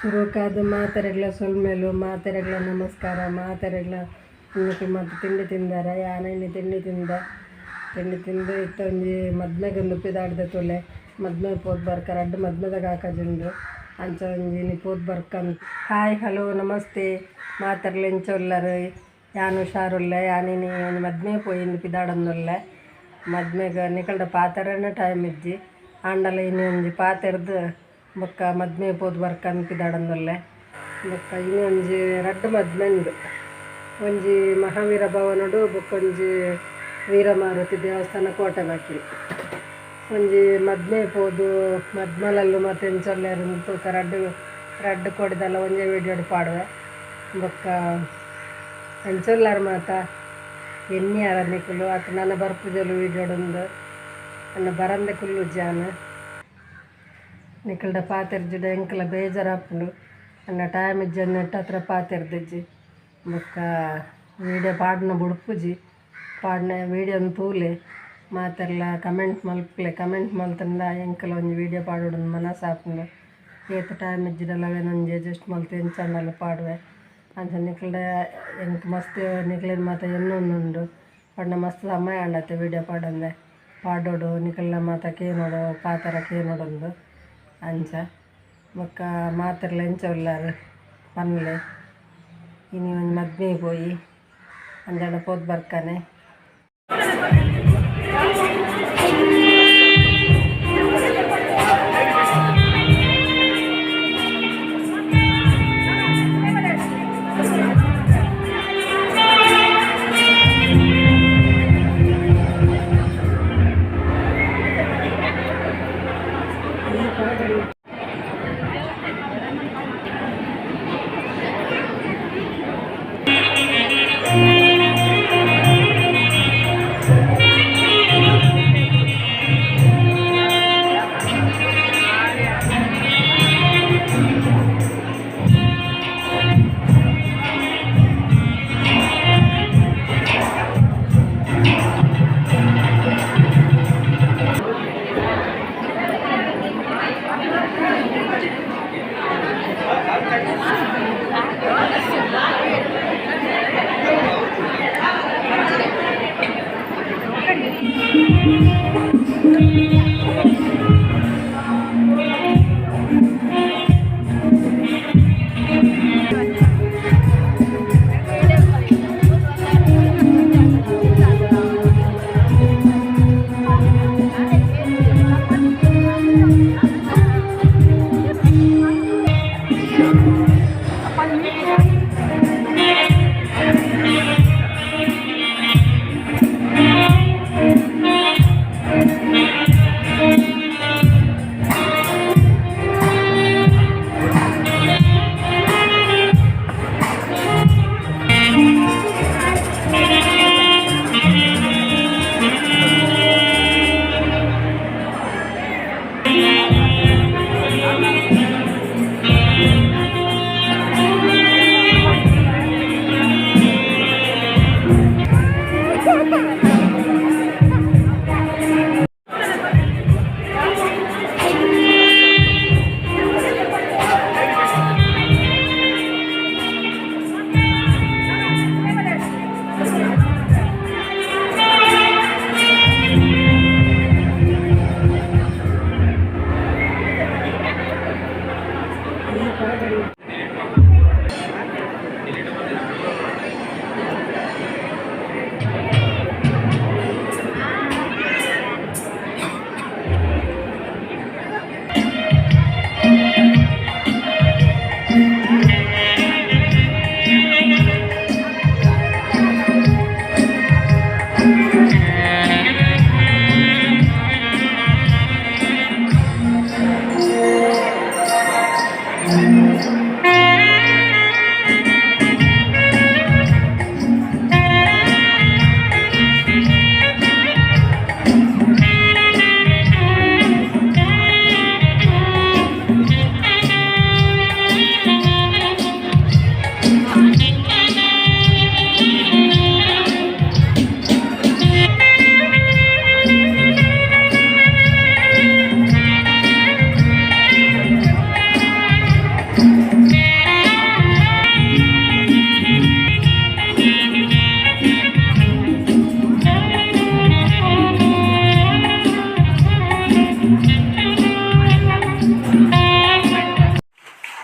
ಸುರುಕಾದ್ ಮಾತೆರೆಗ್ಲ ಸೊಲ್ಮೆಲು, ಮಾತೆರೆಗ್ಲ ನಮಸ್ಕಾರ, ಮಾತೆರೆಗ್ಲ ನಿಕುಲು ಮಾತ ತಿಂಡಿ ತಿಂದಾರ? ಯಾನ್ ಇನಿ ತಿಂಡಿ ತಿಂದ. ತಿಂಡಿ ತಿಂದು ಇತ್ತೆ ಒಂಜಿ ಮದ್ಮೆಗೊಂದು ಪಿದಾಡ್ದೆ ತೂಲೆ. ಮದ್ಮೆ ಪೋದು ಬರ್ಕ, ರಡ್ಡ್ ಮದ್ಮೆದ ಕಾಕಜಿ ಉಂಡು. ಅಂಚ ಒಂಜಿ ಇನಿ ಪೋದು ಬರ್ಕಂದ್. ಹಾಯ್ ಹಲೋ ನಮಸ್ತೆ, ಮಾತೆರ್ಲ ಎಂಚ ಉಲ್ಲರ್? ಯಾನ್ ಹುಷಾರುಲ್ಲೆ. ಯಾನ್ ಇನಿ ಒಂಜಿ ಮದ್ಮೆ ಪೋಯಿಂದ್ ಪಿದಾಡೊಂದುಲ್ಲೆ. ಮದ್ಮೆಗ್ ನಿಕಲ್ಡ ಪಾತೆರನೆ ಟೈಮ್ ಇಜ್ಜಿ. ಆಂಡಲ ಇನಿ ಒಂಜಿ ಪಾತೆರ್ದ್ ಬೊಕ್ಕ ಮದ್ಮೆ ಪೋದು ಬರ್ಕಂದ್ ಪಿದಾಡೊಂದುಲ್ಲೆ. ಬೊಕ್ಕ ಇನಿ ಒಂಜಿ ರಡ್ಡ್ ಮದ್ಮೆ ಉಂಡು. ಒಂಜಿ ಮಹಾವೀರ ಭವನೊಡು, ಬೊಕ್ಕೊಂಜಿ ವೀರಮಾರುತಿ ದೇವಸ್ಥಾನ ಕೋಟೆ ಬಾಕಿಲ್. ಒಂಜಿ ಮದ್ಮೆ ಪೋದು ಮದ್ಮಲಲ್ಲು ಮಾತ ಎಂಚ ಉಲ್ಲೆರ್ ತೂಕ. ರಡ್ಡ್ ರಡ್ಡ್ ಕೋಡಿದಲ್ಲ ಒಂಜೇ ವಿಡಿಯೋಡು ಪಾಡುವೆ. ಬೊಕ್ಕ ಎಂಚ ಉಲ್ಲರ್ ಮಾತ ಎನ್ನಿಯರ ನಿಕುಲು? ಅತ್ ನನ ಬರ್ಪುಜಲು ವಿಡಿಯೋಡುಂದು ಅನ್ನ ಬರಂದೆ ಕುಲ್ಲುಜಿ ಯಾನ್. ನಿಕಲ್ಡ ಪಾತೆರ್ಜಿಡ ಎಂಕಲ ಬೇಜಾರಾಪುಂಡು. ಅನ್ನ ಟೈಮ್ ಇಜ್ಜಂದೆ ಹತ್ರ ಪಾತೆರ್ದಿಜ್ಜಿ. ಬೊಕ್ಕ ವೀಡಿಯೋ ಪಾಡುನ ಬುಡ್ಪುಜಿ. ಪಾಡ್ನ ವೀಡಿಯೋನ್ ತೂಲೆ, ಮಾತೆರ್ಲ ಕಮೆಂಟ್ ಮಲ್ಪುಲೆ. ಕಮೆಂಟ್ ಮಲ್ತಂಡ ಎಂಕಲ ಒಂಜಿ ವೀಡಿಯೋ ಪಾಡೊಡು ಮನಸ್ಸಾಪುಂಡು. ಏತ್ ಟೈಮ್ ಇಜ್ಜಿಡಲ ಅವೆನ್ ಒಂಜಿ ಅಡ್ಜಸ್ಟ್ ಮಲ್ತ್ ಎಂಚಾಂಡಲ ಪಾಡುವೆ. ಅಂಚ ನಿಕಲ್ಡ ಎಂಕ್ ಮಸ್ತ್ ನಿಕ್ಲೆನ್ ಮಾತ ಎನ್ನೊಂದುಂಡು. ಪಂಡ ಮಸ್ತ್ ಸಮಯ ಆಂಡತೆ ವೀಡಿಯೋ ಪಾಡಂದೆ. ಪಾಡೊಡು, ನಿಕಲ್ನ ಮಾತ ಕೇನೊಡು, ಪಾತೆರ ಕೇನೊಡುಂದು. ಅಂಚ ಬೊಕ್ಕ ಮಾತೆರ್ಲ ಎಂಚ ಉಲ್ಲರ್ ಪನ್ಲೆ. ಇನಿ ಒಂಜಿ ಮದ್ಮೆ ಪೋಯಿ ಅಂಚಾಂಡ ಪೋದು ಬರ್ಕನೆ.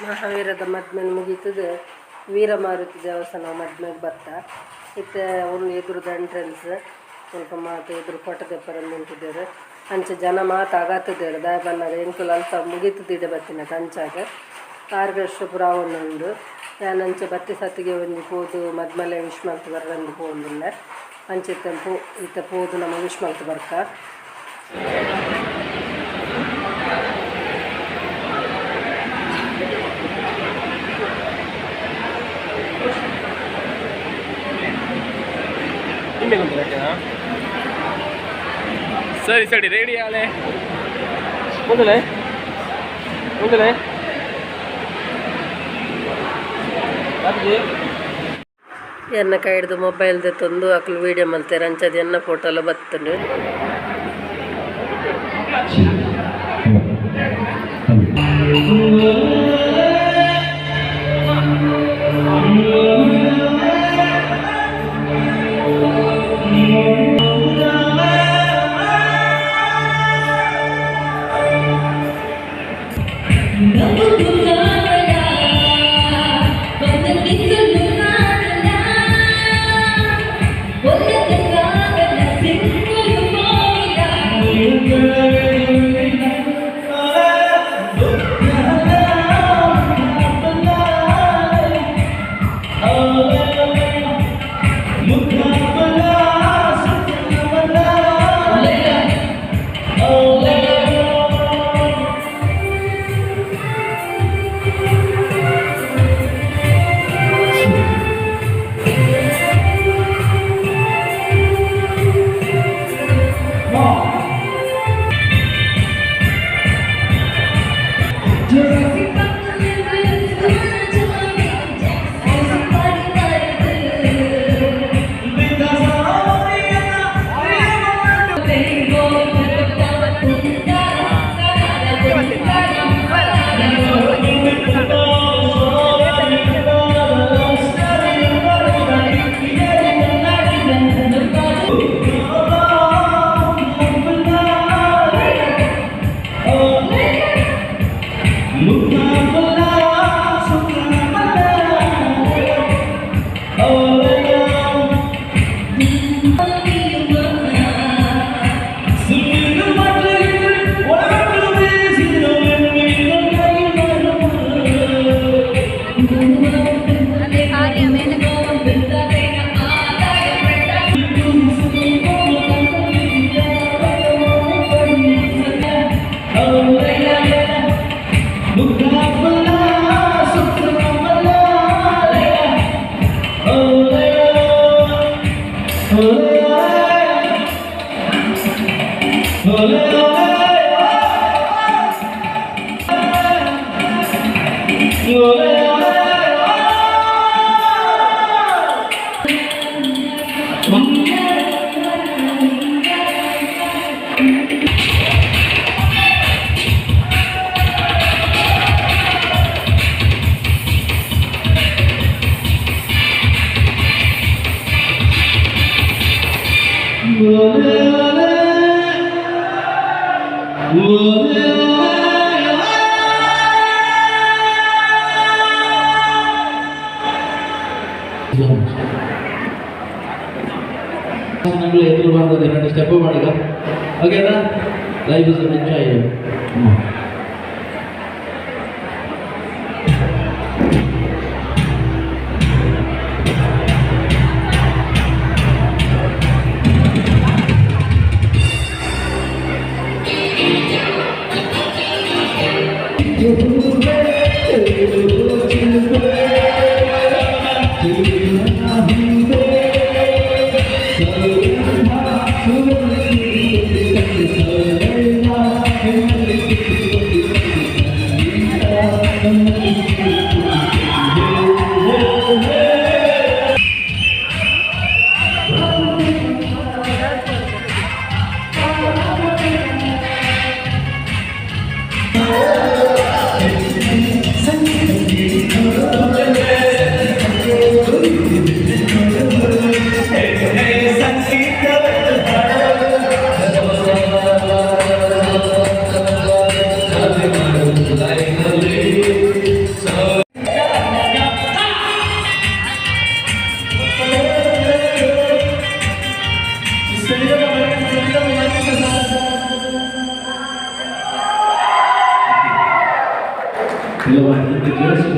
ಮಹಾವೀರದ ಮದ್ಮೆನ್ ಮುಗಿತುದು ವೀರಮಾರುತಿ ದೇವಸ್ಥಾನ ಮದ್ಮೆಗ್ ಬತ್ತ. ಇತ್ತೆ ಉಂದು ಎದುರುದ ಎಂಟ್ರೆನ್ಸ್. ಮುಲ್ಪ ಮಾತ ಎದುರು ಫೊಟೊ ದೆಪ್ಪರೆ ಉಂತುದೆರ್. ಅಂಚ ಜನ ಮಾತ ಅಗತುದೆರ್, ದಾಯೆ ಪನ್ನಗ ಎಂಕುಲು ಅಲ್ಪ ಮುಗಿತುದು ಇಡೆ ಬತ್ತಿನತ ಅಂಚಾದ್ ಆರ್ಕೆಸ್ಟ್ರಾ ಪೂರ ಆವೊಂದುಂಡು. ಯಾನ್ ಅಂಚ ಬತ್ತಿ ಸತಿಗೆ ಒಂಜಿ ಪೋದು ಮದ್ಮಲೆ ವಿಶ್ ಮಲ್ತ್ ಬರ್ರೆಂದ್ ಪೋವೊಂದುಲ್ಲೆ. ಅಂಚ ಇತ್ತೆ ಪೋ ಇತ್ತೆ ಪೋದು ನಮ ವಿಶ್ ಮಲ್ತ್ ಬರ್ಕ. ಸರಿ ಸರಿ, ರೆಡಿ ಆಲೆ. ಮುಂದಲೆ ಮುಂದಲೆ. ಎನ್ನ ಕೈಡ್ದು ಮೊಬೈಲ್ ದೆತ್ತೊಂದು ಅಕುಲು ವೀಡಿಯೋ ಮಲ್ತೆರ್. ಅಂಚಾದ್ ಎನ್ನ ಫೋಟೋಲ ಬತ್ತುಂಡು. ಎದುರು ಮಾಡ್ತದೆ, ಎರಡು ಸ್ಟೆಪ್ ಮಾಡಿದ. ಓಕೆನಾ? Life is enjoy. Thank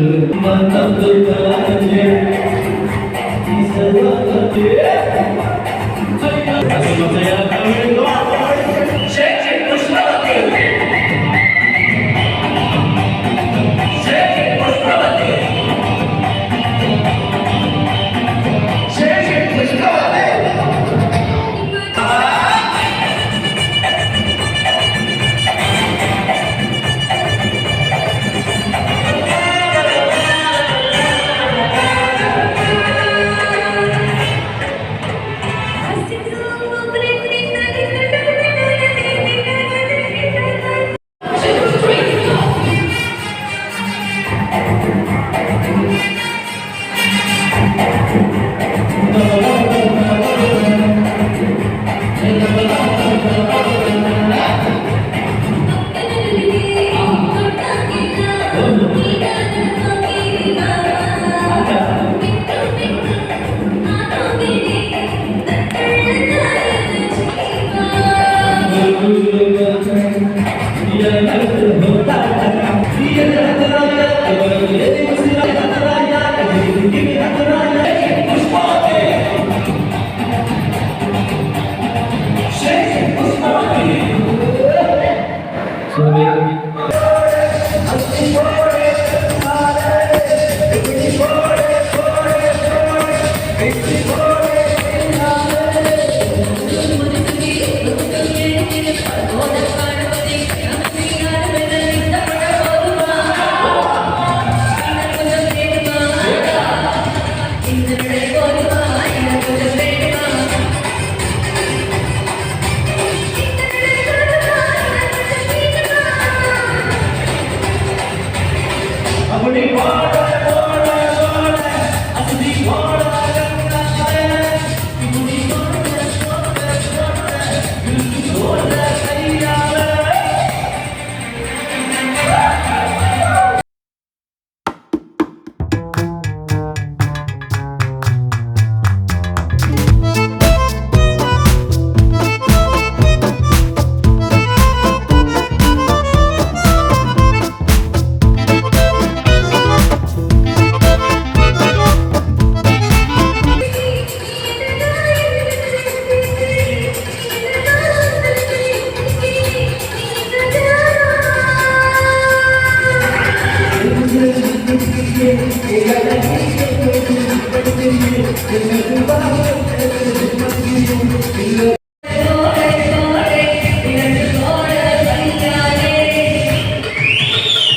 you.